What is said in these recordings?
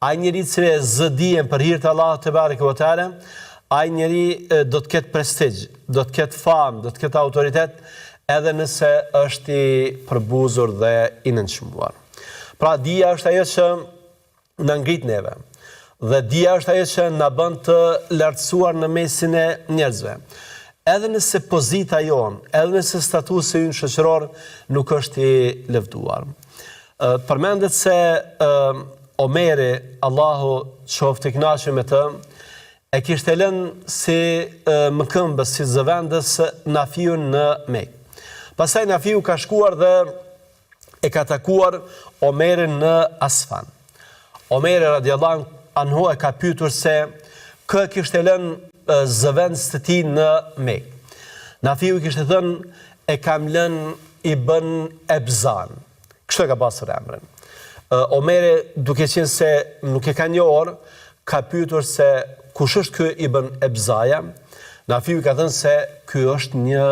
Ai njeri i cili e zë dijen për hir të Allahut tebareke ve teala, ai njeri do të ketë prestigj, do të ketë famë, do të ketë autoritet edhe nëse është i përbuzur dhe i nënçmuar. Pra dija është ajo që na ngrit neve. Dhe dija është ajo që na bën të lartësuar në mesin e njerëzve. Edhe nëse pozita jonë, edhe nëse statusi ynë shoqëror nuk është i lëvduar. Përmendet se Omeri, Allahu qoftë i kënaqur me të, e kishte lënë si mëkëmbës, si zëvendës Nafiun në Mekë. Pastaj Nafiu ka shkuar dhe e ka takuar Omerin në Asfan. Omeri radiallahu anhu e ka pyetur se kë e kishte lënë zëvendës të tij në Mekë. Nafiu i kishte thënë e kam lënë Ibn Ebzan. Kështu e ka pasur emrin. Omeri duke qenë se nuk e ka njohur, ka pyetur se kush është ky Ibn Ebzaja. Nafiu i ka thënë se ky është një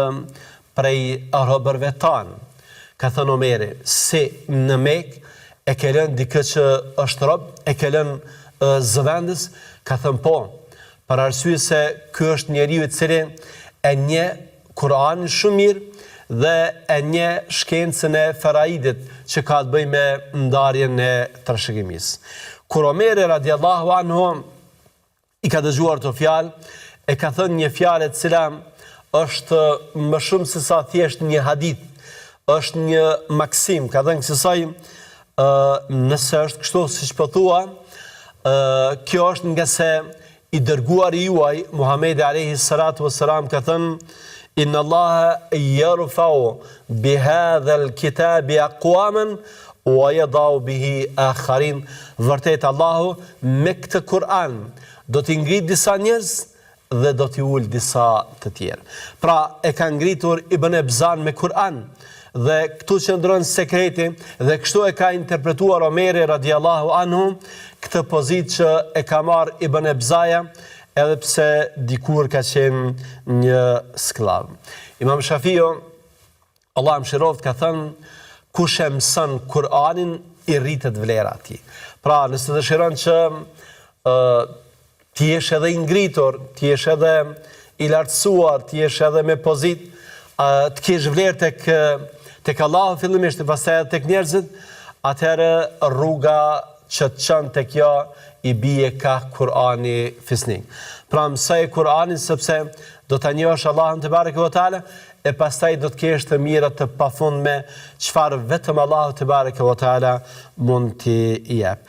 prej robërve tanë. Ka thënë Omeri, si në Mekë e ke lënë dikë që është rob, e ke lënë zëvendës? Ka thënë po, për arsye se ky është njeriu i cili e njeh Kur'anin shumë mirë dhe e njeh shkencën e feraidit që ka të bëjë me ndarjen e trashëgimisë. Kur Omeri radiallahu anhu i ka dëgjuar këto fjalë, e ka thënë një fjalë e cila është më shumë se sa thjesht një hadith, është një maksim, ka thënë kësisoj, ë nëse është kështu siç po thua, ë kjo është ngase i dërguari juaj Muhamedi alayhi salatu wassalam ka thënë Inna Allaha yarfa'u bi hadha al-kitabi aqwaman wa yada'u bihi akharin. Vërtet Allahu me këtë Kur'an do t'i ngrit disa njerëz dhe do t'i ulë disa të tjerë. Pra e ka ngritur Ibn Ebzan me Kur'an dhe këtu qëndron sekreti dhe kështu e ka interpretuar Omeri radiallahu anhu këtë pozitë që e ka marrë Ibn Ebzaja edhe pse dikur ka qenë një skllav. Imam Shafiu, Allahu e mëshiroftë, ka thënë, kush e mëson Kur'anin, i rritet vlera atij. Pra, nëse dëshiron që ë të jesh edhe i ngritur, të jesh edhe i lartësuar, të jesh edhe me pozitë, të kesh vlerë tek tek Allahu fillimisht e pastaj edhe tek njerëzit, atëherë rruga që të çon te kjo i bie kah Kur'ani fisnik. Pra mësoje Kur'anin sepse do ta njohësh Allahun tebareke ve teala e pastaj do të kesh të mira të pafundme çfarë vetëm Allahu tebareke ve teala mund t'i jep.